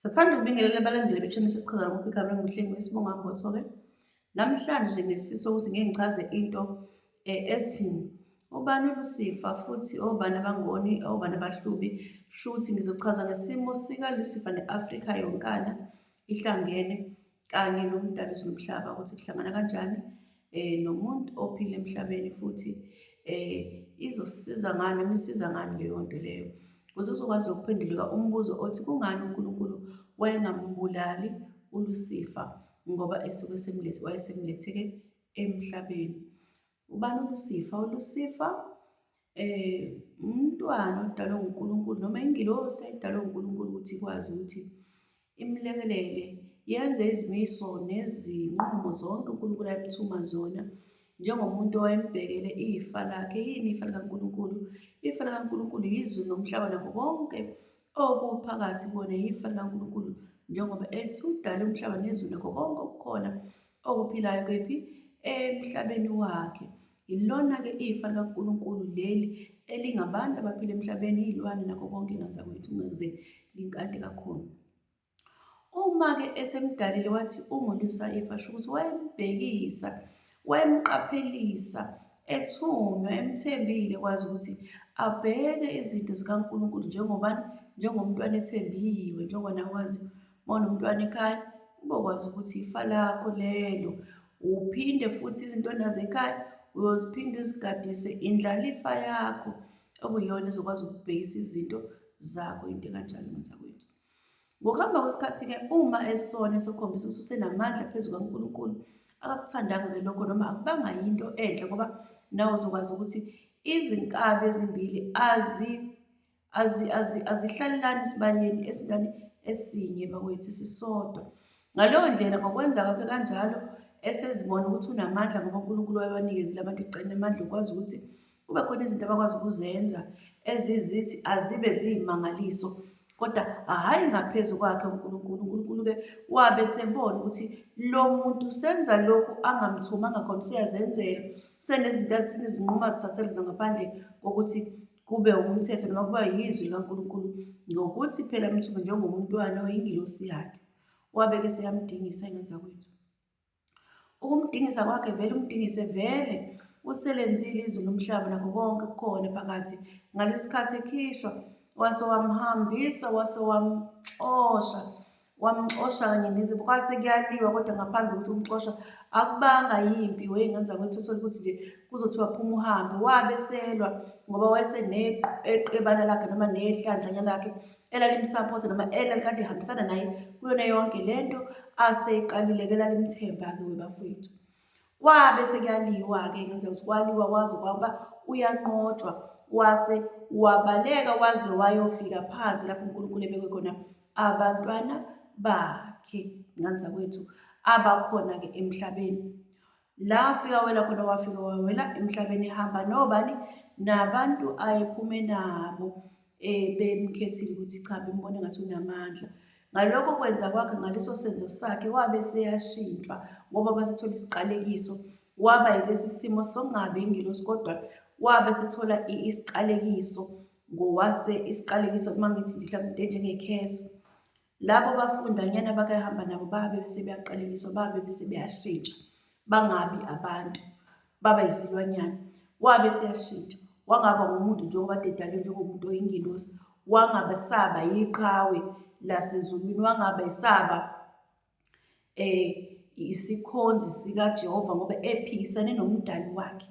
Sathanda ukubingelela abalandeli be-channel sesichaza ngokuphi igama lenguhlengi wesibonga Mbotho-ke. Namhlanje nje nginesifiso sokuthi ngike ngichaze into ethi ubani uLusifa futhi obani abangoni, obani abahlubi. Shuthi ngizochaza ngesimo sikaLusifa ne-Afrika yonkana ihlangene kanye noMdali wezulu nomhlaba ukuthi kuhlangana kanjani nomuntu ophila emhlabeni futhi izosisiza ngani noma isiza ngani leyo nto leyo. Ukuze uzokwazi ukuphenduleka umbuzo othi kungani uNkulunkulu wayengambulali uLusifa ngoba esuke esemlethe wayesemlethe-ke emhlabeni. Ubani uLusifa? ULusifa umntwana odalwe nguNkulunkulu noma ingilosi edalwe nguNkulunkulu ukuthi ikwazi ukuthi imlekelele yenze izimiso nezinqumo zonke uNkulunkulu ayemthuma zona njengomuntu owayembhekele ifa lakhe. Yini ifa likaNkulunkulu? Ifa likaNkulunkulu yizulu nomhlaba nakho konke okuphakathi kuwona, yifa likaNkulunkulu njengoba ethi udale umhlaba nezulu nakho konke okukhona okuphilayo kephi emhlabeni wakhe. Yilona-ke ifa likaNkulunkulu leli elingabantu abaphila emhlabeni, iy'lwane nakho konke ingane zakwethu ungenze nginkante kakhulu. Uma-ke esemdalile wathi unguLusayifa, sho ukuthi wayembhekisa, wayemqaphelisa, ethunywa, emthembile kwazi ukuthi abheke izinto zikaNkulunkulu njengobani, njengomntwana ethembiwe, njengoba nawe wazi uma unomntwana ekhaya, ubokwazi ukuthi ifa lakho lelo. Uphinde futhi izinto onazo ekhaya uyoziphinda uzigadise indlalifa yakho okuyiyona ezokwazi ukubhekisa izinto zakho, into ekanjalo mntakwethu. Ngokuhamba kwesikhathi-ke uma esona esekhombisa ukuthi usenamandla phezu kukaNkulunkulu, akakuthandanga-ke lokho noma akubanga yinto enhle ngoba nawe uzokwazi ukuthi izinkabi ezimbili azi azi azi azihlalelani esibayeni esingane esinye bakwethu esisodwa. Ngaleyo ndlela ngokwenza kwakhe kanjalo esezibona ukuthi unamandla ngoba uNkulunkulu wayewanikezile abantu eqene amandla okwazi ukuthi kube khona izinto abakwazi ukuzenza ezizithi azibe ziyimangaliso kodwa hhayi ngaphezu kwakhe uNkulunkulu. UNkulunkulu-ke wabe sebona ukuthi lo muntu usenza lokhu angamthumanga khona, useyazenzela, usenezinto izinqumo azithathele zona ngaphandle kokuthi kube umthetho noma kuba yizwi likaNkulunkulu ngokuthi phela amthume njengomntwana oyingilosi yakhe. Wabe-ke seyamdingisa ingane zakwethu. Ukumdingisa kwakhe vele umdingise vele uselenzile izulu nomhlaba nakho konke kukhona phakathi. Ngalesi sikhathi ekhishwa wase wamhambisa wase wamxosha wamxosha kanye nezimpi kwase kuyaliwa kodwa ngaphambi kokuthi umxosha akubanga yimpi wey'ngane zakwethu uthole ukuthi nje kuzothiwa phuma uhambe wabe selwa ngoba wayeseneqebana lakhe noma nehlandlanyana lakhe elalimsaphotha noma elalikade lihambisana naye kuyona yonke le nto aseyiqalile-ke elalimthemba-ke webafowethu. Kwabe sekuyaliwa-ke ngenza ukuthi kwaliwa kwaze kwaba uyanqotshwa wase wabaleka waze wayofika phansi lapho uNkulunkulu ebekwe khona abantwana bakhe ngane zakwethu abakhona-ke emhlabeni. La afika wela khona wafika wawela emhlabeni ehamba nobani nabantu ayephume nabo bemkhethile ukuthi cha bembona engathi unamandla. Ngalokho kwenza kwakhe ngaleso senzo sakhe wabe eseyashintshwa ngoba basethola isiqalekiso waba yilesi simo sokungabi ingilosi kodwa wabe esethola isiqalekiso ngowase isiqalekiso uma ngithi nje mhlawumbe into enjengekhesi. Labo bafundanyana abakehamba nabo babe bese beyaqalekiswa, babe bese beyashintsha, bangabi abantu, baba yisilwanyana. Wabe eseyashintsha, wangaba ngumuntu njengoba kade edalwe njengomuntu oyingilosi, wangabe esaba yiqhawe lasezulwini, wangabe esaba isikhonzi sikaJehova ngoba ephikisane nomdali wakhe.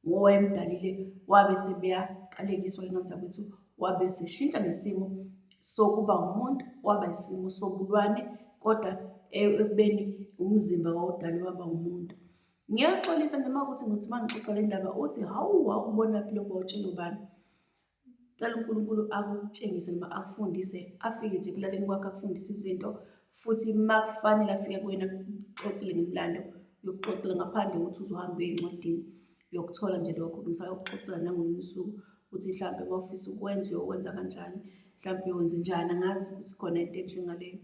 Ngowayemdalile wabe sebeyaqalekiswa ingane zakwethu, wabe eseshintsha nesimo sokuba umuntu waba isimo sobulwane kodwa ekubeni umzimba wawudalwe waba umuntu. Ngiyaxolisa noma ukuthi ngithi uma ngixoxa le ndaba uthi hawu wawubonaphi lokho wawutshelwa ubani? Cela uNkulunkulu akutshengise noma akufundise, afike nje ekulaleni kwakho akufundise izinto futhi uma kufanele afike kuwena akuxoxele ngemilando yokuxoxela ngaphandle kokuthi uze uhambe uye encwadini uyokuthola nje lokho. Ngisayokuxoxela nangolunye usuku ukuthi mhlampe uma ufisa ukwenza uyokwenza kanjani, mhlampe uyokwenze njani, angazi ukuthi khona into enjengaleyo.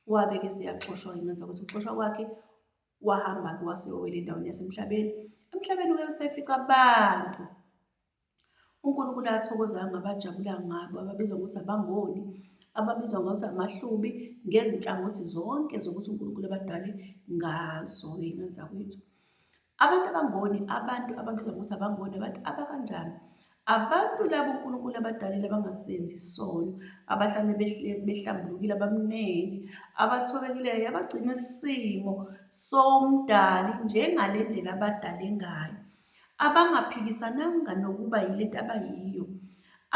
Wabe-ke eseyaxoshwa-ke ngenza ukuthi ukuxoshwa kwakhe wahamba-ke wase uyowela endaweni yasemhlabeni. Emhlabeni uke usefica abantu uNkulunkulu athokoza ngabo, ajabula ngabo, ababizwa ngokuthi abangoni, ababizwa ngokuthi amaHlubi ngezinhlangothi zonke zokuthi uNkulunkulu abadale ngazo iy'ngane zakwethu. Abantu abangoni, abantu ababizwa ngokuthi abangoni, abantu abakanjani? Abantu labo uNkulunkulu abadalile abangasenzi isono, abahlale behlambulukile, abamnene, abathobekileyo, abagcina isimo somdali njengale ndlela abadale ngayo, abangaphikisananga nokuba yilento abayiyo,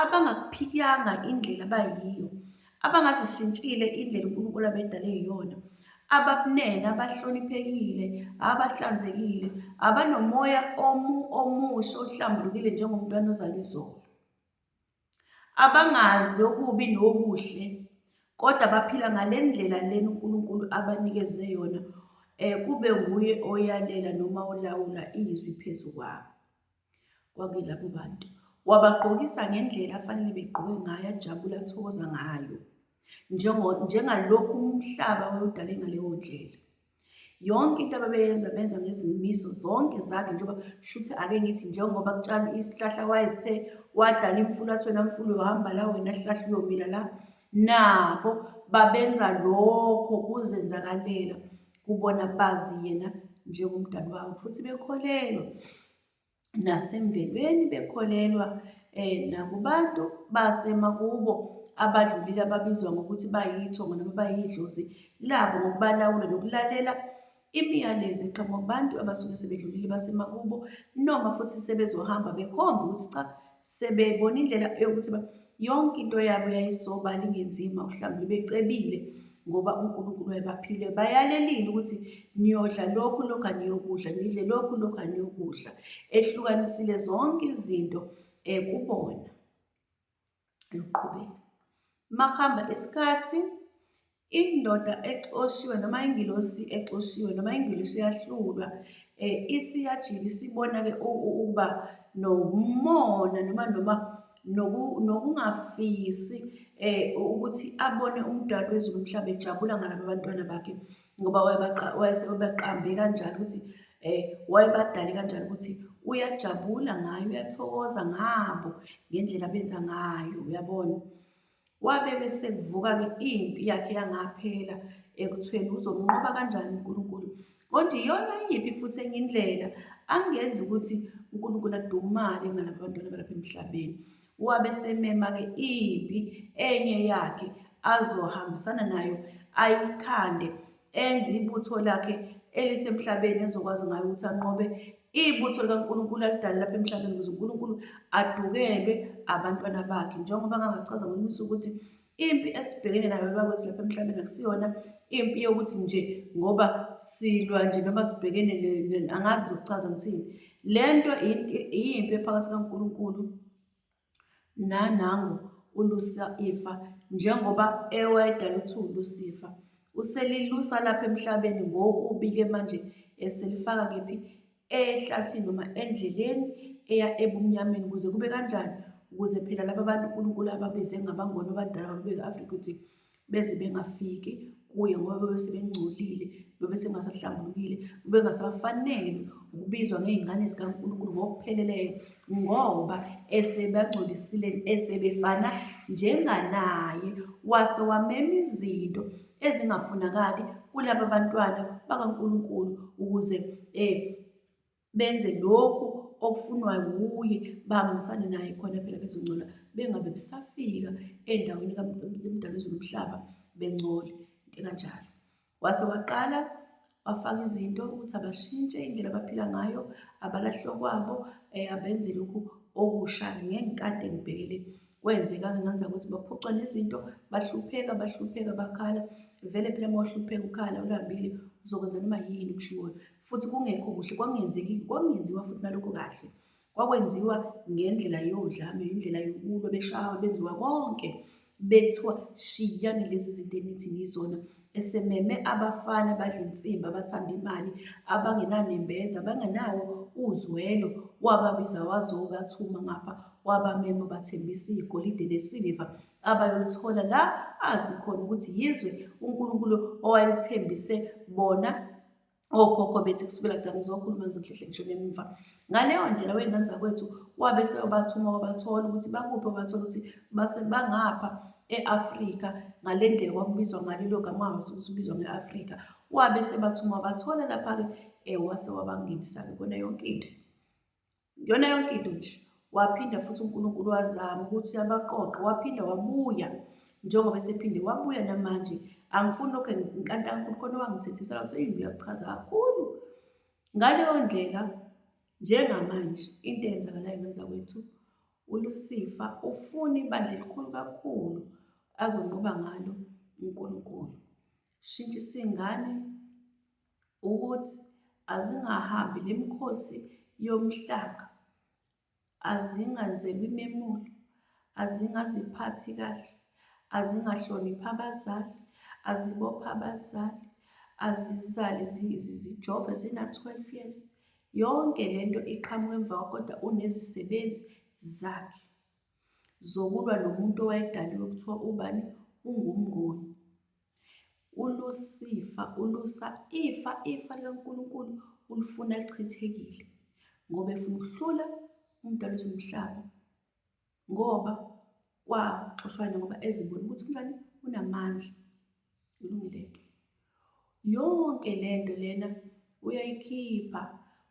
abangakuphikanga indlela abayiyo, abangazishintshile indlela uNkulunkulu abedale yiyona, abamnene, abahloniphekile, abahlanzekile, abanomoya omusha ohlambulukile njengomntwana ozalwa izolo, abangazi okubi nokuhle, kodwa baphila ngale ndlela lena uNkulunkulu abanikeze yona, kube nguye oyalela noma olawula izwi phezu kwabo. Kwakuyilabo bantu. Wabagqokisa ngendlela afanele begqoke ngayo, ajabula, athokoza ngayo. Njengalokhu umhlaba wawudale ngaleyo ndlela. Yonke into ababeyenza benza ngezimiso zonke zakhe, njengoba shuthi ake ngithi njengoba kutshalwa isihlahla wayezithe wadala imfula athi wena mfula uyohamba la wena sihlahla uyomila la, nabo babenza lokho kuzenzakalela kubona bazi yena njengomdali wabo futhi bekholelwa nasemvelweni bekholelwa nakubantu basemakubo abadlulile ababizwa ngokuthi bayithongo noma bayidlozi labo ngokubalawula nokulalela imiyalezo eqhamuka kubantu abasuke sebedlulile basemakubo noma futhi sebezohamba bekhomba ukuthi cha sebebona indlela yokuthi yonke into yabo yayisobala ingenzima uhlambulu becebile ngoba uNkulunkulu wayebaphile bayalelile ukuthi niyodla lokhu lokhu aniyokudla nidle lokhu lokhu aniyokudla ehlukanisile zonke izinto kubona luqhubeka makuhamba isikhathi indoda exoshiwe noma ingilosi exoshiwe noma ingilosi yahlulwa isiyajika isibona-ke ukuba nomona noma nokungafisi ukuthi abone uMdali wezulu nomhlaba ejabula ngalaba bantwana bakhe ngoba wayesebaqambe kanjalo ukuthi wayebadale kanjalo ukuthi uyajabula ngayo, uyathokoza ngabo ngendlela abenza ngayo, uyabona. Wabe-ke sekuvuka-ke impi yakhe yangaphela ekuthweni uzomnqoba kanjani uNkulunkulu. Kodwa iyona yiphi futhi enye indlela angenza ukuthi uNkulunkulu adumale ngalaba bantwana balapha emhlabeni. Wabe semema-ke impi enye yakhe azohambisana nayo ayikhande enze ibutho lakhe elisemhlabeni ezokwazi ngayo ukuthi anqobe ibutho likaNkulunkulu alidale lapha emhlabeni ukuze uNkulunkulu adukelwe abantwana bakhe. Njengoba ngangachaza ngolunye usuku ukuthi impi esibhekene nayo bakwethu lapha emhlabeni akusiyona impi yokuthi nje ngoba silwa nje noma sibhekene angazi zokuchaza ngithini. Le nto iyimpi ephakathi kaNkulunkulu nanangu uLusifa njengoba ewayedala ukuthi uwuLusifa. Uselilusa lapha emhlabeni ngokubi-ke manje eselifaka kephi? Ehlathini noma endleleni eya ebumnyameni ukuze kube kanjani? Ukuze phela laba bantu uNkulunkulu ababize ngabangoni abadala babeke e-Afrika ukuthi beze bengafiki kuye ngoba bebe sebengcolile, bebe sengasahlambulukile, bengasafanele ukubizwa ngey'ngane zikaNkulunkulu ngokupheleleyo ngoba esebangcolisile, esebefana njenganaye. Wase wamema izinto ezingafunakali kulaba bantwana bakaNkulunkulu ukuze benze lokhu okufunwa wuye, bahambisane naye khona phela bezongcola, bengabe besafika endaweni kaMdali wezulu nomhlaba bengcole, into ekanjalo. Wase waqala wafaka izinto ukuthi abashintshe indlela abaphila ngayo, abalahle okwabo, abenze lokhu okusha-ke ngenkathi engibhekele kwenzeka-ke ngenza ukuthi baphucwa nezinto, bahlupheka, bahlupheka, bakhala. Vele phela uma uhlupheka ukhala ulambile uzokwenza noma yini okushiwoyo. Futhi kungekho kuhle, kwakungenzeki, kwakungenziwa futhi nalokho kahle. Kwakwenziwa ngendlela yodlame, indlela yokulwa, beshawa, benziwa konke. Bekuthiwa shiyani lezi zinto enithi yizona. Esememe abafana abadla insimbi, abathanda imali, abangenanembeza, abangenawo uzwelo, wababiza wazobathuma ngapha, wabamema wabathembisa igolide nesiliva abayolithola la azi khona ukuthi yizwe uNkulunkulu owayelithembise bona okhokho bethu kusukela kudala. Ngizokhuluma ngize ngihlehle ngisho nemva. Ngaleyo ndlela wey'ngane zakwethu wabe seyobathuma wabathola ukuthi bakuphi, wabathola ukuthi base bangapha e-Afrika ngale ndlela kwakubizwa ngalo lelo gama wase usubizwa nge-Afrika. Wabe esebathuma wabathola lapha-ke wase wabangenisa-ke kona yonke into. Kuyona yonke into nje. Waphinda futhi uNkulunkulu wazama ukuthi abaqoqe, waphinda wabuya njengoba esephinde wabuya namanje. Angifuni lokho nkantankulu khona owangithethisa wathi eyi uyakuchaza kakhulu. Ngaleyo ndlela njengamanje into eyenzakalayo ngenza kwethu uLusifa ufuna ibandla elikhulu kakhulu azonqoba ngalo uNkulunkulu. Shintshisa iy'ngane ukuthi azingahambi le mikhosi yomhlanga, azingenzelwa imemulo, azingaziphathi kahle, azingahloniphi abazali, azibophe abazali, azizale zijove zina-12 years. Yonke le nto iqhamuka emva kodwa unezisebenzi zakhe zokulwa nomuntu owayedaliwe kuthiwa ubani ungumngoni. ULusifa ulusa ifa, ifa likaNkulunkulu ulifuna lichithekile ngoba efuna ukuhlula uMdali wezulu nomhlaba ngoba kwaxoshwana ngoba ezibona ukuthi unjani unamandla. Kulungile-ke. Yonke le nto lena uyayikhipha.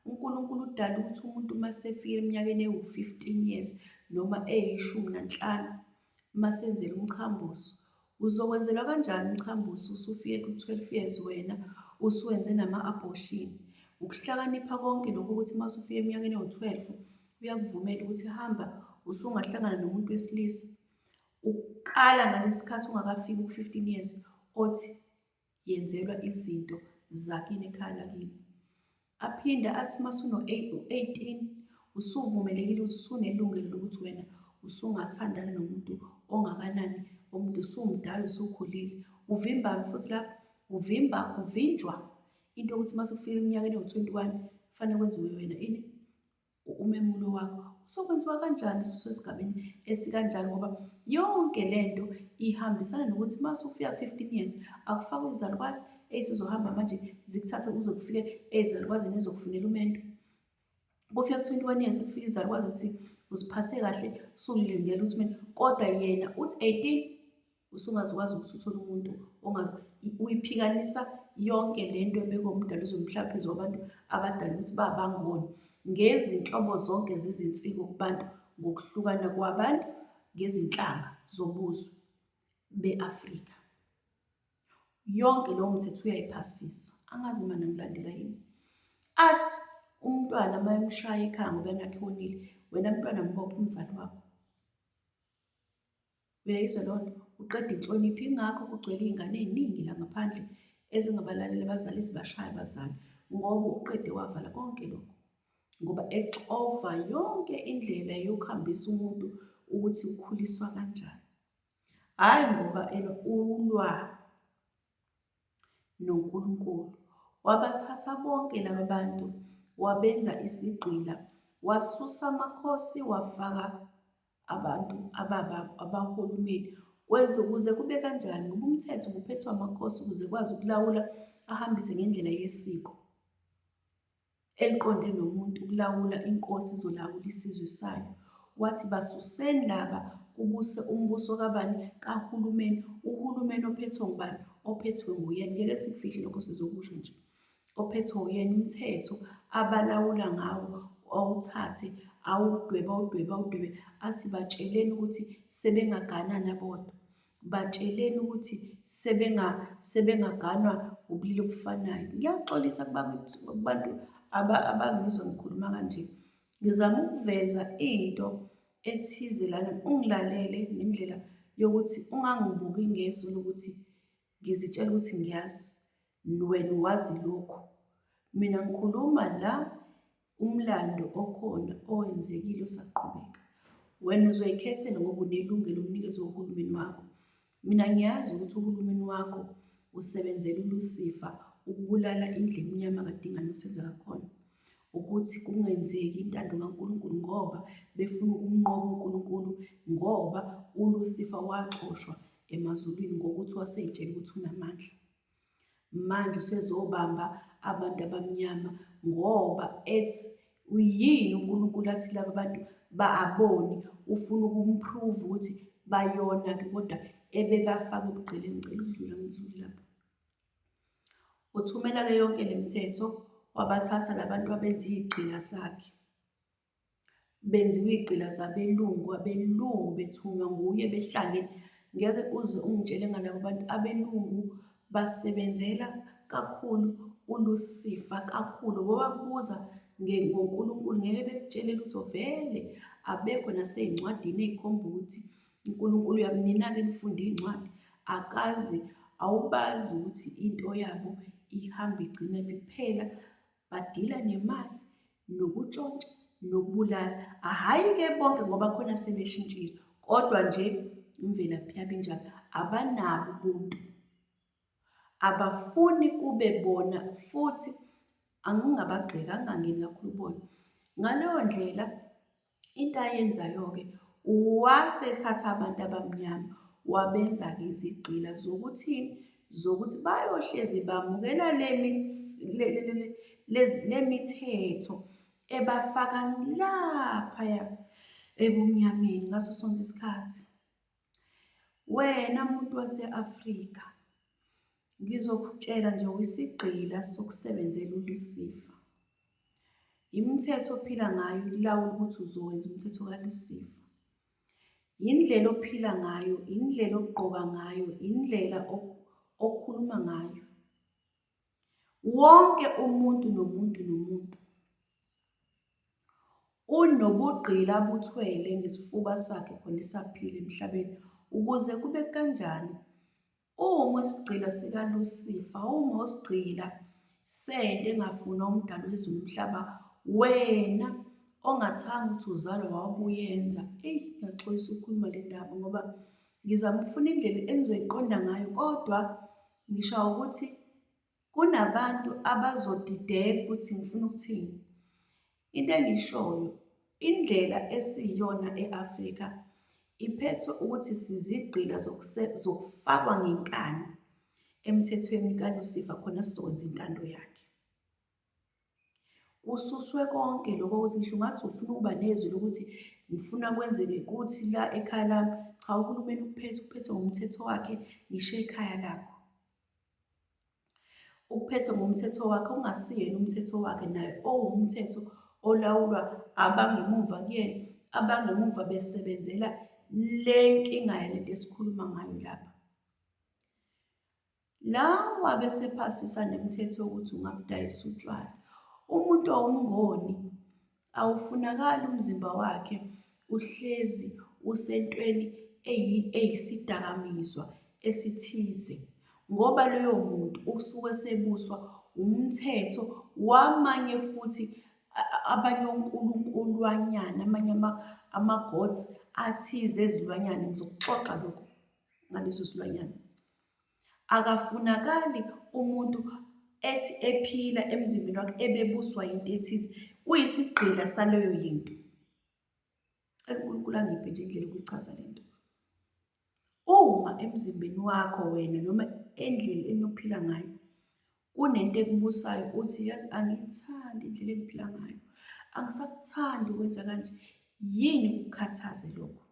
UNkulunkulu udala ukuthi umuntu uma sefika eminyakeni ewu-15 years noma eyishumi nanhlanu masenzela umchambuso. Uzokwenzelwa kanjani umchambuso usufike ku-12 years wena usuwenze nama-abortion? Ukuhlakanipha konke lokho ukuthi uma usufika eminyakeni ewu-12 uyakuvumela ukuthi hamba usungahlangana nomuntu wesilisa. Ukala ngalesi sikhathi ungakafiki ku-15 years othi yenzelwa izinto zakini ekhaya lakini. Aphinde athi uma usuno-18 usuvumelekile ukuthi usunelungelo lokuthi wena usungathandana nomuntu ongakanani, umuntu usumdala usukhulile. Uvimbani futhi lapho? Uvimba, kuvinjwa into yokuthi uma sekufika eminyakeni ewu-21 kufanele kwenziwe wena ini? Umemulo wakho usokwenziwa kanjani ususesigabeni esikanjani ngoba yonke lento ihambisana nokuthi uma usufika 15 years akufakwe izalukwazi eyisizohamba manje zikuthathe kuze kufike ezalukwazini ezokufunela umendo. Kufika ku-21 years kufika izalukwazi ukuthi uziphathe kahle usulindele ukuthi umendo, kodwa yena uthi 18 usungazikwazi ukuthi uthole umuntu ongazi. Uyiphikanisa yonke le nto ebekwe umdali wezomhlaba phezu kwabantu abadala ukuthi babangoni ngezinhlobo zonke zezinsiko kubantu ngokuhlukana kwabantu ngezinhlanga zobuzwe be-Afrika. Yonke lowo mthetho uyayiphasisa. Angazi noma nangilandela yini. Athi umntwana uma emshaya ekhaya ngoba nakhe wonile, wena mntwana mbophe umzali wakho. Uyayizwa leyo nto? Uqeda inhlonipho. Ingakho kugcwele iy'ngane ey'ningi la ngaphandle ezingabalaleli abazali, ezibashaya abazali ngoba uqede wavala konke lokho. Ngoba exova yonke indlela yokuhambisa umuntu ukuthi ukhuliswa kanjani. Hhayi ngoba ulwa noNkulunkulu. Wabathatha bonke laba bantu wabenza isigqila, wasusa amakhosi wafaka abantu abahulumeni. Kwenza ukuze kube kanjani? Ngoba umthetho ubuphethwe amakhosi ukuze ekwazi ukulawula ahambise ngendlela yesiko eliqonde nomuntu ukulawula inkosi izolawula isizwe sayo. Wathi basuseni laba kubuse umbuso kabani? Kahulumeni. Uhulumeni ophethwe ngubani? Ophethwe nguyena. Ngeke sikufihle lokho sizokusho nje. Ophethwe uyena umthetho abalawula ngawo awuthathe awudwebe awudwebe awudwebe athi batsheleni ukuthi sebengaganana bodwa, batsheleni ukuthi sebengaganwa ubulili obufanayo. Ngiyaxolisa kubantu abangizwa ngikhuluma kanje. Ngizama ukuveza into ethize lana, ungilalele ngendlela yokuthi ungangibuki ngeso lokuthi ngizitshela ukuthi ngiyazi, wena wazi lokhu. Mina ngikhuluma la umlando okhona owenzekile osaqhubeka. Wena uzoyikhethela ngoba unelungelo unikezwe uhulumeni wakho. Mina ngiyazi ukuthi uhulumeni wakho usebenzela uLusifa ukubulala indlu emnyama kaDingane uSenzangakhona, ukuthi kungenzeki intando kaNkulunkulu ngoba befuna ukumnqoba uNkulunkulu ngoba uLusifa waxoshwa emazulwini ngokuthi waseyitshela ukuthi unamandla. Manje usezobamba abantu abamnyama ngoba ethi uyini uNkulunkulu athi laba bantu baaboni, ufuna ukumprove ukuthi bayona-ke kodwa ebebafaka ebugqilini. Ngicela ukudlula ngidlule lapho. Uthumela-ke yonke le mithetho, wabathatha labantu wabenza iy'gqila zakhe. Benziwa iy'gqila zabelungu, abelungu bethunywa nguye behlangene. Ngeke uze ungitshele ngalabo bantu, abelungu basebenzela kakhulu uLusifa kakhulu. Ngobakubuza ngoNkulunkulu ngeke bekutshele lutho vele, abekho nasey'ncwadini ey'khomba ukuthi uNkulunkulu nina-ke nifunde iy'ncwadi akaze awubazi ukuthi into yabo ihamba igcinephi kuphela badila nemali nokutshontsha nokubulala. Hhayi-ke bonke ngoba khona sebeshintshile kodwa nje imvelaphi yabo injalo, abanabo ubuntu. Abafuni kube bona futhi angingabagxeki, angingangeni kakhulu kubona. Ngaleyo ndlela into ayenzayo-ke wasethatha abantu abamnyama wabenza-ke izigqila zokuthini? Zokuthi bayohlezi bamukela le mithetho ebafaka laphaya ebumnyameni ngaso sonke isikhathi. Wena muntu wase-Afrika, ngizokutshela nje uyisigqila sokusebenzela uLusifa. Imithetho ophila ngayo ikulawula ukuthi uzowenza umthetho kaLusifa. Yindlela ophila ngayo, indlela ogqoka ngayo, indlela okhuluma ngayo. Wonke umuntu nomuntu nomuntu unobugqila abuthwele ngesifuba sakhe khona esaphila emhlabeni ukuze kube kanjani. Uma isigqila sikaLusifa, uma usigqila sento engafunwa umdali wezulu nomhlaba, wena ongathanga ukuthi uzalwa wawubuyenza. Eyi, ngiyaxolisa ukukhuluma le ndaba ngoba ngizama ukufuna indlela enizoyiqonda ngayo kodwa ngisho ukuthi kunabantu abazodideka ukuthi ngifuna ukuthini. Into engiyishoyo, indlela esiyiyona e-Afrika iphethwe ukuthi sizigqila zokufakwa ngenkani emthethweni kaLusifa khona sizokwenza intando yakhe. Kususwe konke lokho ukuthi ngisho ungathi ufuna ukuba nezwi lokuthi ngifuna kwenzeke kuthi la ekhaya lami, cha uhulumeni ukuphethe, ukuphethe ngomthetho wakhe ngisho ekhaya lakho. Ukuphethe ngomthetho wakhe ongasiyena umthetho wakhe naye owumthetho olawulwa abangemuva kuyena, abangemuva besebenzela le nkinga yalento esikhuluma ngayo lapha. La wabe esephasisa nemithetho yokuthi ungabudayisa utshwala. Umuntu owumngoni awufunakali umzimba wakhe uhlezi usentweni eyisidakamizwa esithize ngoba loyo muntu usuke esebuswa umthetho wamanye futhi abanye onkulunkulwanyana, amanye ama-gods athize ezilwanyana. Ngizokuxoxa lokho ngaleso silwanyana. Akafunakali umuntu ethi ephila emzimbeni wakhe ebebuswa yinto ethize, uyisigqila saleyo yinto. Cela uNkulunkulu angiphe nje indlela yokuyichaza le nto. Uma emzimbeni wakho wena noma endleleni ophila ngayo kunento ekubusayo uthi yazi angiyithandi indlela engiphila ngayo, angisakuthandi ukwenza kanje, yini kukukhathaze lokho?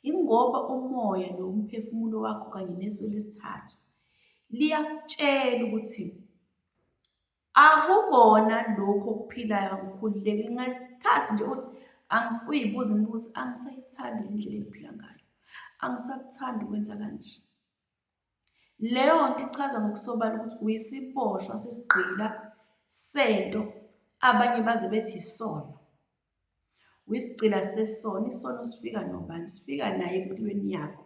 Yingoba umoya nomphefumulo wakho kanye neso lesithathu liyakutshela ukuthi akukona lokhu okuphilayo akukhululeki. Ngesikhathi nje uthi uyibuza imibuzo, angisayithandi le ndlela engiphila ngayo, angisakuthandi ukwenza kanje. Leyo nto ichaza ngokusobala ukuthi uyisiboshwa sesigqila sento abanye baze bethi isono. Uyisigqila sesono, isono sifika nobani? Sifika naye empilweni yakho.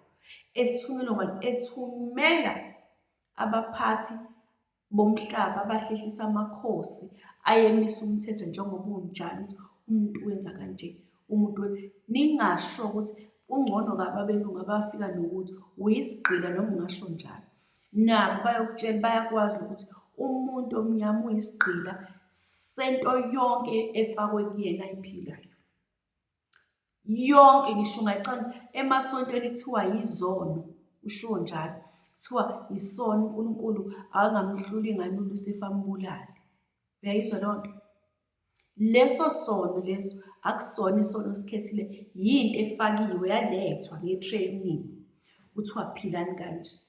Esithunyelwa ngubani? Ethumela abaphathi bomhlaba abahlehlisa amakhosi ayemisa umthetho njengoba unjalo ukuthi umuntu wenza kanje, umuntu ningasho ukuthi kungcono kabi abelungu abafika nokuthi uyisigqila noma ungasho njalo. Nabo bayokutshela bayakwazi ukuthi umuntu omnyama uyisigqila sento yonke efakwe kuyena ayiphilayo. Yonke ngisho ungayicabanga emasontweni kuthiwa yizono, ushiwo njalo. Kuthiwa isono uNkulunkulu akangamhluli ngani uLusifa ambulale. Uyayizwa leyo nto? Leso sono leso akusona isono osikhethile, yinto efakiwe yalethwa nge-training. Kuthiwa philani kanje.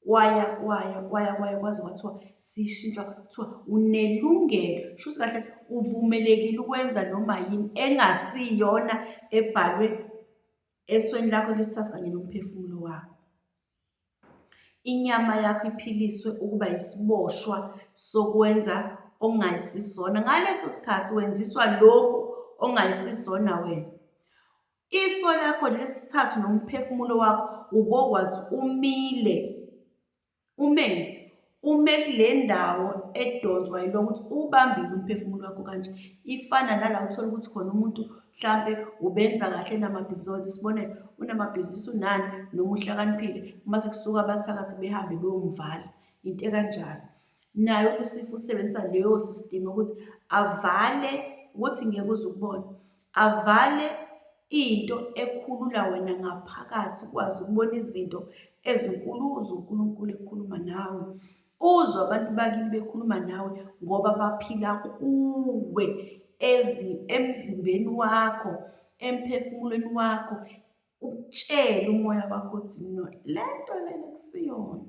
Kwaya kwaya kwaya kwaya kwaze kwathiwa sishintshwa, kuthiwa unelungelo, shuthi kahle uvumelekile ukwenza noma yini engasiyona ebhalwe esweni lakho lesithathu kanye nomphefumulo wakho. Inyama yakho iphiliswe ukuba isiboshwa sokwenza ongayisisona. Ngaleso sikhathi wenziswa lokhu ongayisisona wena. Iso lakho lesithathu nomphefumulo wakho ubokwazi umile, ume, ume kule ndawo edonswa yilokuthi uwubambile umphefumulo wakho kanje. Ifana nala uthola ukuthi khona umuntu mhlampe ubenza kahle enamabhizinisi, isibonelo, unamabhizinisi unani noma uhlakaniphile, uma sekusuka abathakathi behambe beyomvala, into ekanjalo. Naye uLusifa usebenzisa leyo system ukuthi avale ukuthi ngeke uze ukubone, avale into ekhulula wena ngaphakathi ukwazi ukubona izinto ezinkulu uzwe uNkulunkulu ekhuluma nawe, uzwe abantu bakini bekhuluma nawe ngoba baphila kuwe emzimbeni wakho, emphefumulweni wakho, ukutshele umoya wakho ukuthi no, le nto lena kusiyona.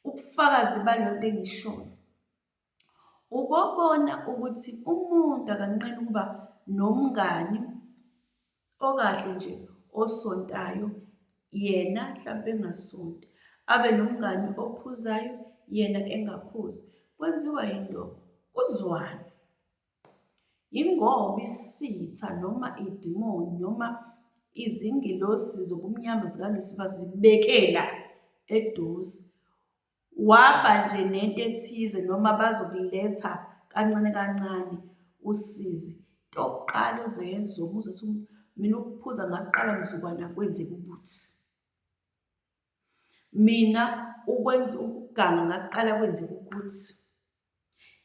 Ubufakazi balento engishoyo, ubobona ukuthi umuntu akanqeni ukuba nomngani okahle nje osontayo, yena mhlampe engasonti, abe nomngani ophuzayo, yena engaphuzi. Kwenziwa yini lokho? Kuzwane. Yingoba isitha noma idimoni noma izingilosi zobumnyama zikaLusifa zikubekela eduze. Waba nje nento ethize noma bazokuletha kancane kancane usizi. Into yokuqala ozoyenza uzobuza ukuthi mina ukuphuza ngakuqala mzukwana kwenzeka ukuthi. Mina ukwenza ukuganga ngakuqala kwenzeka ukuthi.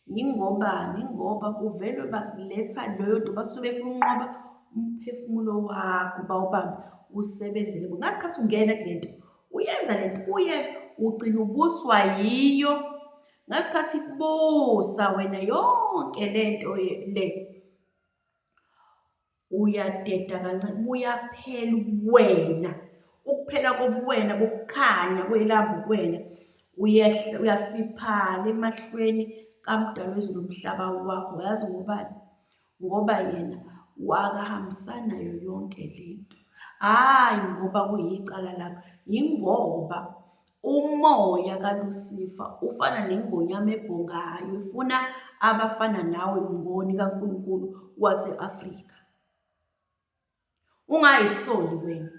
Yingobani? Yingoba kuvele bakuletha leyo nto basuke befuna ukunqoba umphefumulo wakho bawubambe usebenzele bona. Ngasikhathi ungena kule nto uyenza le nto uyenza ugcina ubuswa yiyo. Ngasikhathi ikubusa wena yonke le nto le. Uyadeda kancane, buyaphela ubuwena. Ukuphela kobuwena bokukhanya kwelambu kuwena. Uyehla, uyafiphala emahlweni kaMdali wezulu nomhlaba wakho. Uyazi ngobani? Ngoba yena wakahambisani nayo yonke lento. Hhayi ngoba kuyicala lakho, yingoba Umoya kaLusifa ufana nengonyama ebhongayo ifuna abafana nawe mngoni kaNkulunkulu wase-Afrika. Ungayisoli wena,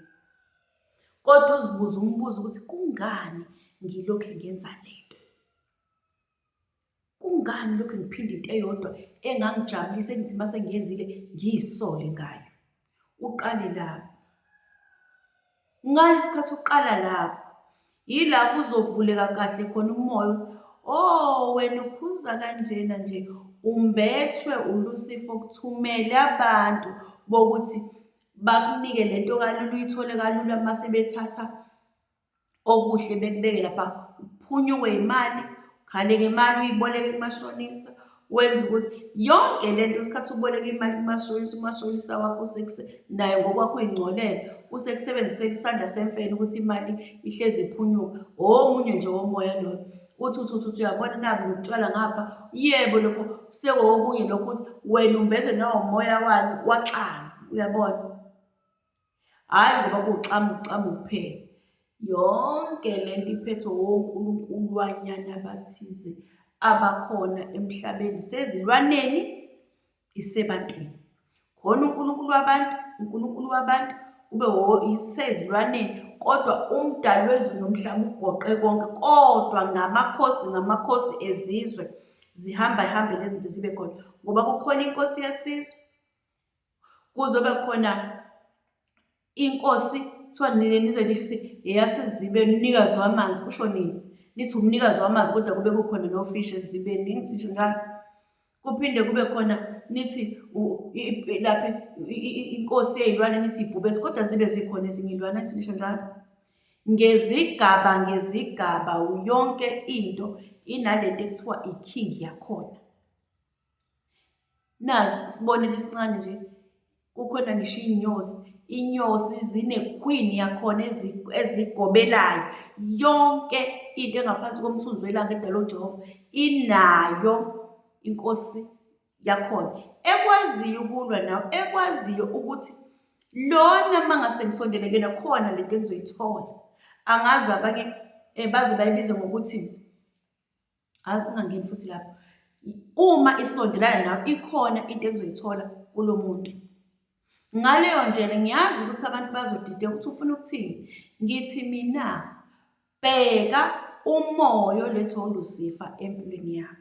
kodwa uzibuze umbuzo ukuthi kungani ngilokhu ngenza lento? Kungani lokhu ngiphinda into eyodwa engangijabulisa engithi uma sengiyenzile ngiyisole ngayo? Uqale lapho. Ngalesi sikhathi uqala lapho, yila kuzovuleka kahle khona umoya ukuthi oh wena uphuza kanjena nje umbethwe uLusifa okuthumele abantu bokuthi bakunike lento kalula uyithole kalula mase bethatha okuhle bekubeke lapha uphunyukwe imali ukhale ngemali uyiboleke kumashonisa wenza ukuthi yonke le nto isikhathi uboleka imali kumashonisa umashonisa wakho naye ngokwakho uyingcolele usekusebenzisela isandla semfene ukuthi imali ihlezi iphunyuka omunye nje womoya loyo uthi uthi uthi uyabona nabu nokutshwala ngapha yebo lokho sekokunye lokho ukuthi wena umbethe nawomoya wani waxana uyabona. Hhayi ngoba kuwuxamu uxamu kuphela. Yonke le nto iphethwe wonkulunkuluwanyana abathize abakhona emhlabeni, isezilwaneni, isebantwini. Khona uNkulunkulu wabantu, uNkulunkulu wabantu kube isezilwaneni, kodwa uMdali wezulu nomhlaba ugoqe konke, kodwa ngamakhosi ngamakhosi ezizwe zihamba zihambe lezi zinto zibe khona ngoba kukhona inkosi yesizwe, kuzobe khona inkosi kuthiwa nine nize nisho ukuthi eyasezibeni umnikazi wamanzi kusho nini nithi umnikazi wamanzi kodwa kube kukhona nofishi ezibeni ngisho njalo kuphinde kube khona nithi lapha inkosi yey'lwane nithi ibhubesi kodwa zibe zikhona ezinye iy'lwane nithi nisho njalo ngezigaba ngezigaba yonke into inalento ekuthiwa i-king yakhona. Nasi isibonelo esincane nje, kukhona ngisho iy'nyosi, inyosi zine-queen yakhona ezigobelayo. Yonke into engaphansi komthunzi welanga edalwe uJehova inayo inkosi yakhona ekwaziyo ukulwa nawe, ekwaziyo ukuthi lona uma ngase ngisondele kuyena khona lento engizoyithola. Angazi abanye baze bayibize ngokuthi azi ungangeni futhi lapho. Uma isondelana nawe ikhona into engizoyithola kulo muntu. Ngaleyo ndlela ngiyazi ukuthi abantu bazodideka ukuthi ufuna ukuthini. Ngithi mina bheka umoya olethwa uLusifa empilweni yakho.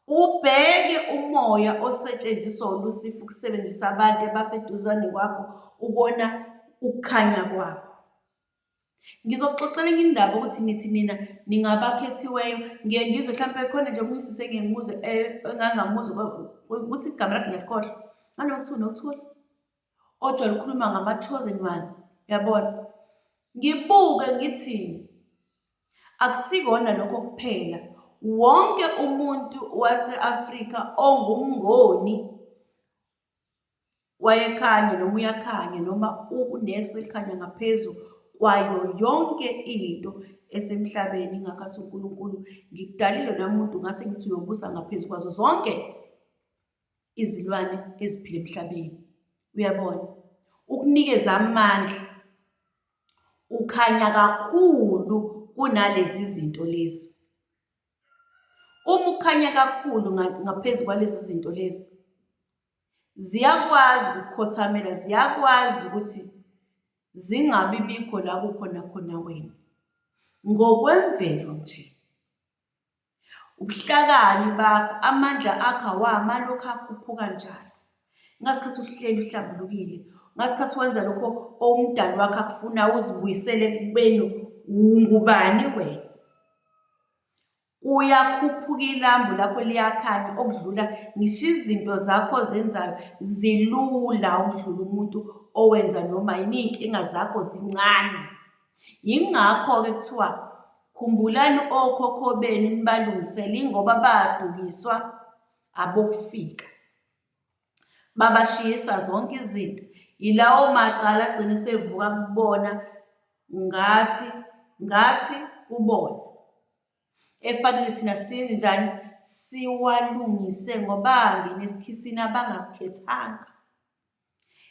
Ubheke umoya osetshenziswa uLusifa ukusebenzisa abantu abaseduzane kwakho ukona ukukhanya kwakho. Ngizokuxoxela enye indaba ukuthi nithi nina ningabakhethiweyo. Ngiye ngizwe hlampe khona nje omunye usisi engiye ngimuzwe engangamuzwa ukuthi igama lakhe ngiyalikhohlwa. Nganoma kuthiwa uNokuthula ojwayele ukukhuluma ngama-chosen one, uyabona. Ngibuke ngithi akusikona lokho kuphela, wonke umuntu wase-Afrika ongumNgoni wayekhanya noma uyakhanya noma uneso elikhanya ngaphezu kwayo yonke into esemhlabeni. Ingakho athi uNkulunkulu, ngikudalile wena muntu ngase ngithi uyobusa ngaphezu kwazo zonke izilwane eziphila emhlabeni. Uyabona? Ukunikeza amandla ukhanya kakhulu kunalezi zinto lezi. Uma ukhanya kakhulu ngaphezu kwalezi zinto lezi, ziyakwazi ukukhothamela, ziyakwazi ukuthi zingabi bikho la kukhona khona wena. Ngokwemvelo nje, ubuhlakani bakho, amandla akho awami alokhu akhuphuka njalo. Ngasikhathi uhleli uhlambulukile, ngasikhathi wenza lokho oMdali wakho akufunayo, uzibuyisele ekubeni ungubani wena. Uyakhuphuka ilambu lakho liyakhanya okudlula ngisho izinto zakho ozenzayo zilula ukudlula umuntu owenza noma yini, iy'nkinga zakho zincane. Yingakho-ke kuthiwa khumbulani okhokho benu nibalungisele ingoba badukiswa abokufika. Babashiyisa zonke izinto. Yilawo macala agcina esevuka kubona ngathi ngathi kubona. Efanele thina siyenze njani? Siwalungise ngoba angena esikhisini abangasikhethanga.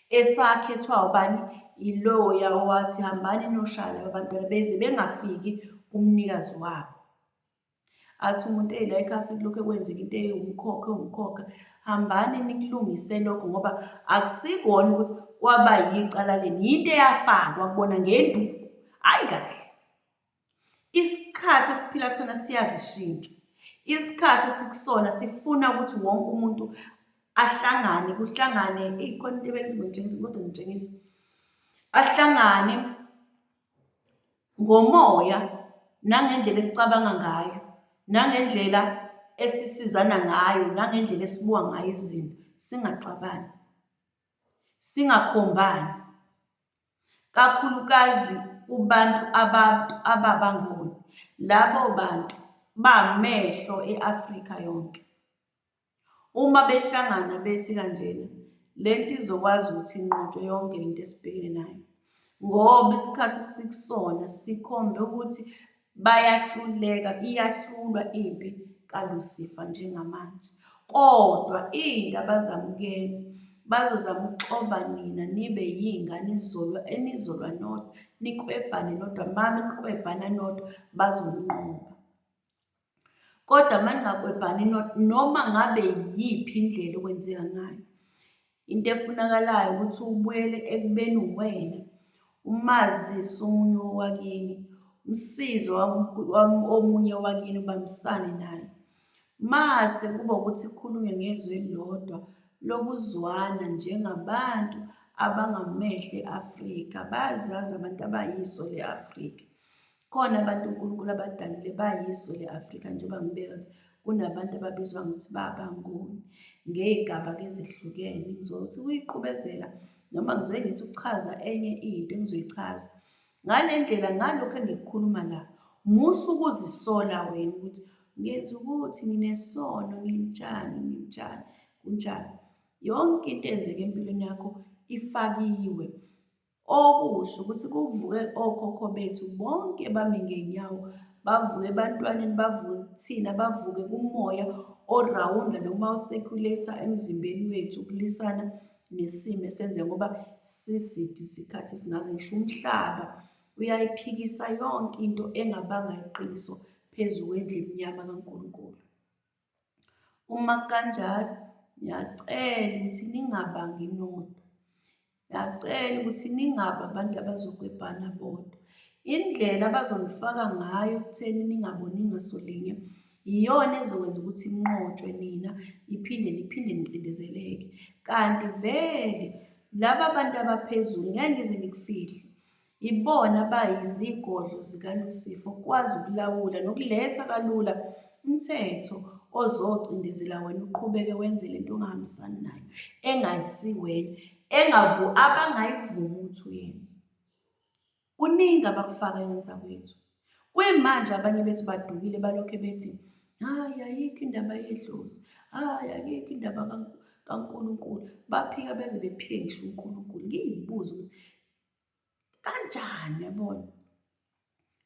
Esakhethwa ubani? Yiloya owathi hambani niyoshaya laba bantwana beze bengafiki kumnikazi wabo. Athi umuntu eyi la ekhaya sekulokhu kwenzeka into ewumkhokha ewumkhokha. Hambani nikulungise lokho ngoba akusikona ukuthi kwaba yicala lenu, yinto eyafakwa kubona ngenduku, hhayi kahle. Isikhathi esiphila kusona siyazishintsha. Isikhathi esikusona sifuna ukuthi wonke umuntu ahlangane, kuhlangane, eyi khona into ebengithi ngiyotshengisa kodwa ngitshengisa. Ahlangane ngomoya nangendlela esicabanga ngayo, nangendlela esisizana ngayo, nangendlela esibuka ngayo izinto, singaxabani, singakhombani. Kakhulukazi kubantu abantu ababangoni. Labo bantu bamehlo e-Afrika yonke. Uma behlangana bethi kanjena, le nto izokwazi ukuthi inqotshwe yonke le nto esibhekene nayo. Ngoba isikhathi esikusona sikhombe ukuthi bayahluleka, iyahlulwa impi kaLusifa njengamanje. Kodwa into abazama ukuyenza, bazozama ukuxova nina nibe yiy'ngane enizolwa enizolwa nodwa, nikwebhane nodwa, uma nikwebhana nodwa bazoninqoba. Kodwa uma ningakwebhani nodwa, noma ngabe yiyiphi indlela okwenzeka ngayo, into efunakalayo ukuthi ubuyele ekubeni uwena, umazise omunye owakini, umsize omunye wakini ubambisane naye. Mase kuba ukuthi kukhulunywe ngezwi elilodwa lokuzwana njengabantu abangamehlo e-Afrika, bayazazi abantu abayiso le-Afrika. Khona abantu uNkulunkulu abadalile bayiso le-Afrika njengoba ngibeka ukuthi kunabantu ababizwa ngokuthi babangoni ngey'gaba-ke ezehlukene. Ngizothi ukuyiqhubezela noma ngizoke ngithi ukuchaza enye into engizoyichaza. Ngale ndlela ngalokhu engikukhuluma la, musa ukuzisola wena ukuthi ngenza ukuthi nginesono, nginjani, nginjani, kunjani. Yonke into eyenzeka empilweni yakho ifakiwe. Okusho ukuthi kuvuke okhokho bethu bonke bami ngey'nyawo, bavuke ebantwaneni, bavuke kuthina, bavuke kumoya orawunda noma o-circulate-a emzimbeni wethu ukulwisana nesimo esenzeka ngoba siside isikhathi esingaka ngisho umhlaba uyayiphikisa yonke into engabanga iqiniso phezu kwendlu emnyama kaNkulunkulu. Uma kukanjalo, ngiyacela ukuthi ningabangi nodwa. Ngiyacela ukuthi ningabi abantu abazokwebhana bodwa. Indlela abazonifaka ngayo ekutheni ningaboni ngaso linye iyona ezokwenza ukuthi ninqotshwe nina iphinde niphinde nicindezeleke. Kanti vele laba bantu abaphezulu ngeke ngize ngikufihle Ibona abayizigodlo zikaLusifa okwazi ukulawula nokuletha kalula umthetho ozocindezela wena uqhubeke wenze lento ongahambisani nayo engayisiwena engavu abangayivumi ukuthi uyenze. Kuningi abakufaka enza kwethu. Kuyimanje abanye bethu badukile balokhe bethi hayi ayikho indaba yedlozi, hayi ayikho indaba kaNkulunkulu. Baphika beze bephike ngisho uNkulunkulu. Ngiyibuze ukuthi Kanjani yabona?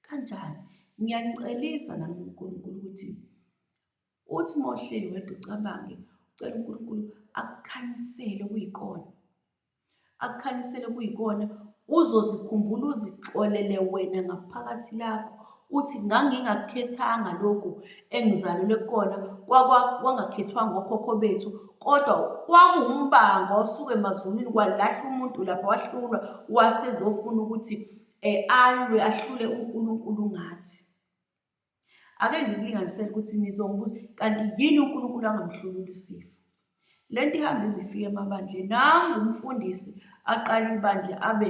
Kanjani? Ngiyanicelisa nami uNkulunkulu ukuthi uthi uma uhleli wedwa ucabange, ucela uNkulunkulu akukhanyisele okuyikona. Akukhanyisele okuyikona uzozikhumbula uzixolele wena ngaphakathi lakho uthi ngangingakukhethanga lokhu engizalelwe kukona kwangakhethwanga okhokho bethu kodwa kwakuwumbango osuke emazulwini kwalahla umuntu lapha wahlulwa wasezofuna ukuthi um alwe ahlule uNkulunkulu ngathi. Ake ngikulinganisele ukuthi nizongibuza kanti yini uNkulunkulu angamhluli uLusifa? Le nto ihamba ize ifike emabandleni. Nangu umfundisi aqale ibandla abe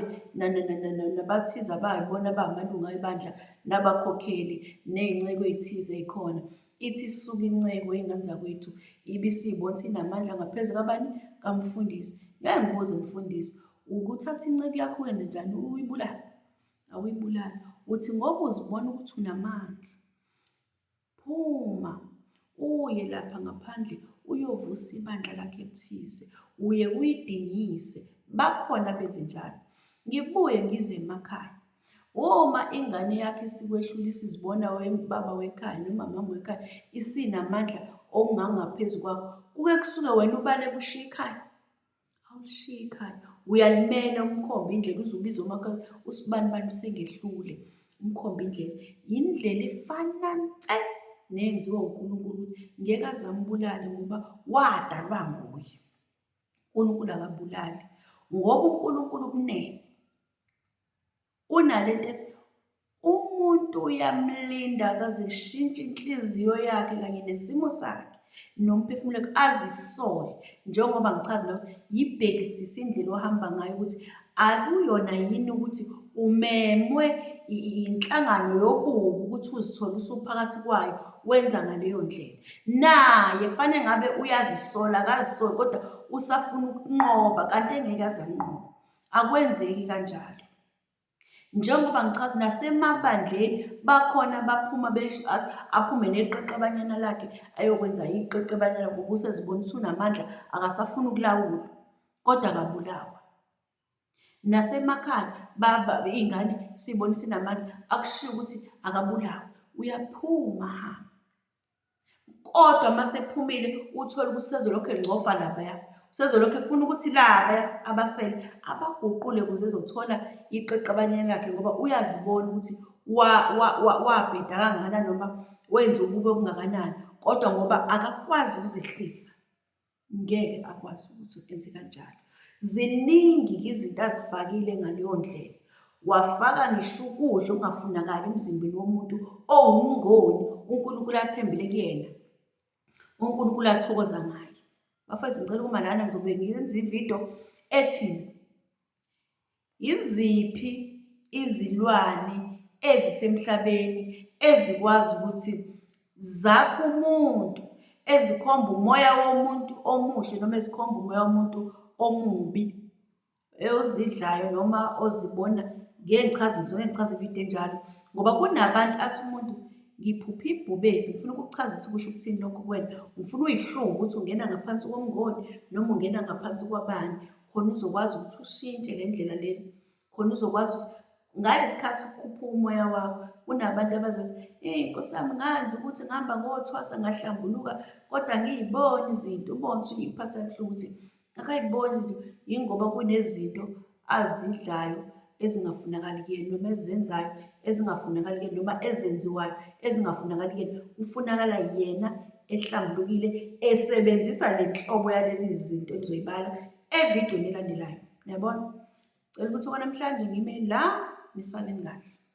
nabathize abayibona abamalunga ebandla nabakhokheli ney'nceku ey'thize ey'khona. Ithi isuke inceku ey'ngane zakwethu ibe isiyibona ukuthi inamandla ngaphezu kabani? Kamfundisi. Ngeke ngibuze mfundisi, ukuthatha inceku yakho uyenze njani uyibulale? Awuyibulali. Uthi ngoba uzibona ukuthi unamandla. Phuma uye lapha ngaphandle uyovusa ibandla lakhe elithize, uye uyidingise. Bakhona abenze njalo. Ngibuye ngize emakhaya. Uma ingane yakho isikwehlula isizibona baba wekhaya noma mama wekhaya isinamandla okungangaphezu kwakho, kuke kusuke wena ubaleke ushiye ikhaya. Awulishiyi ikhaya, uyalimela umkhombe indlela uze ubize umakhosi usibani bani usengehlule umkhombe indlela. Indlela efana nse neyenziwa uNkulunkulu ukuthi ngeke aze ambulale ngoba wadalwa nguye. uNkulunkulu akabulali ngoba uNkulunkulu ukunene. Unalento ethi umuntu uyamlinda akaze kushintshe inhliziyo yakhe kanye nesimo sakhe nomphefumulo wakhe azisole njengoba ngichaza la ukuthi yibhekisise indlela ohamba ngayo ukuthi akuyona yini ukuthi umemwe inhlangano yobubi ukuthi uzithole usuphakathi kwayo wenza ngaleyo ndlela. Naye fanele ngabe uyazisola akazisoli kodwa usafuna ukunqoba kanti engeke aze anqobe. Akwenzeki kanjalo. Njengoba ngichaza nasemabandleni bakhona abaphuma aphume neqeqebanyana lakhe ayokwenza iqeqebanyana ngoba usezibona ukuthi unamandla akasafuni ukulawulwa kodwa akabulawa. Nasemakhaya baba iy'ngane siyibona isinamandla akushiwo ukuthi akabulawe uyaphuma ahambe. Kodwa uma sephumile uthole ukuthi usezolokhu engcofa laphaya, usezolokhu efuna ukuthi labaya abasele abaguqule ukuze ezothola iqeqebanyana lakhe ngoba uyazibona ukuthi wabheda kangakanani noma wenza ububi obungakanani kodwa ngoba akakwazi ukuzehlisa. Ngeke akwazi ukuthi enze kanjalo. Ziningi-ke izinto azifakile ngaleyo ndlela. Wafaka ngisho ukudla okungafunakali emzimbeni womuntu owumngoni uNkulunkulu athembele kuyena, uNkulunkulu athokoza ngaye. Bafethu ngicela ukuma lana ngizobe ngiyenza ividiyo ethi Yiziphi izilwane ezisemhlabeni ezikwazi ukuthi zakhe umuntu, ezikhomba umoya womuntu omuhle noma ezikhomba umoya womuntu omubi, ozidlayo noma ozibona? Ngeke ngichaze, ngizongeke ngichaze ividiyo enjalo ngoba kunabantu athi umuntu ngiphuphe ibhubesi ngifuna ukukuchaza ukuthi kusho ukuthini lokho kuwena. Ngifuna uyihlungu ukuthi ungena ngaphansi komngoni noma ungena ngaphansi kwabani. Khona uzokwazi ukuthi ushintshe le ndlela lena, khona uzokwazi ukuthi ngalesikhathi ukhuphuka umoya wakho, kunabantu abazathi, eyi Nkosi yami nganzi ukuthi ngihamba ngothwasa ngahlambuluka kodwa angiyiboni izinto. Ubone ukuthi iphatha kabuhlungu ukuthi akayiboni izinto, yingoba kunezinto azidlayo ezingafunakali kuyena noma ezenzayo ezingafunakali kuyena noma ezenziwayo ezingafunakali kuyena. Kufunakala yena ehlambulukile esebenzisa le nhlobo yalezi zinto engizoyibala evidweni elandelayo. Niyabona? Cela ukuthi okwanamhlanje ngime la, nisaleni kahle.